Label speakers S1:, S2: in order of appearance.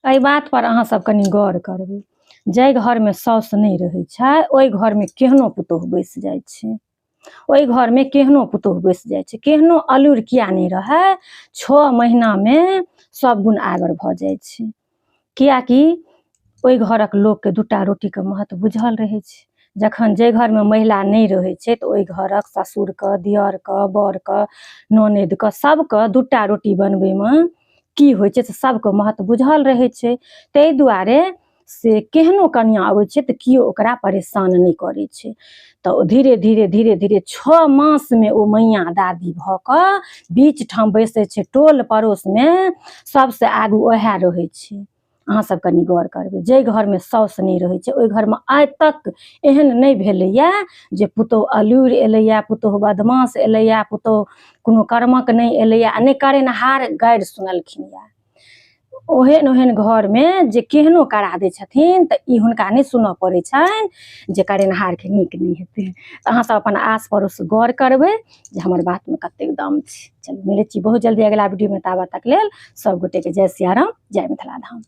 S1: एहि बात पर अहाँ सब कनि गौर करबै। जाहि घरमे साउस नहि रहै छै ओहि घरमे केहनो पुतोहु बैसि जाइ छै, ओहि घरमे केहनो पुतोहु बैसि जाइ छै, केहनो अलूरि किया नहि रहै, 6 महीनामे सब गुण आगर भऽ जाइ छै। कियाकि ओहि घरक लोकके 2टा रोटीके महत्व बुझल रहै छै। जखन जाहि घरमे महिला नहि रहै छै तऽ ओहि घरक ससुरके, दिअरके, बरके, ननदिके सबके 2टा रोटी बनबैमे की होइ छै से सबके महत्व बुझल रहै छै। ताहि दुआरे से केहनो कनिया अबै छै तऽ केओ ओकरा परेशान नहि करै छै। तऽ ओ धीरे धीरे धीरे धीरे 6 मासमे ओ मैया दादी भऽ कऽ बीच ठाम बैसै छै। टोल पड़ोसमे सबसँ आगू ओएह रहै छै। अहाँ सब कनि गौर करबै, जाहि घरमे साउस नहि रहै छै ओहि घरमे आइ तक एहन नहि भेलैया जे पुतोहु अलूरि एलैया, पुतोहु बदमाश एलैया, पुतोहु कोनो कर्मक नहि एलैया, आ नहि करेनहार गारि सुनलखिन या। ओहन ओहन घरमे जे केहनो करा दै छथिन तऽ ई हुनका नहि सुनऽ पड़ै छनि जे करेनहारके नीक नहि हेतै। तऽ अहाँ सब अपन आस पड़ोस गौर करबै जे हमर बातमे कतेक दम छै। चलू मिलै छी बहुत जल्दी अगिला वीडियोमे, ताबत तक लेल सब गोटेके जय सियाराम, जय मिथिला धाम।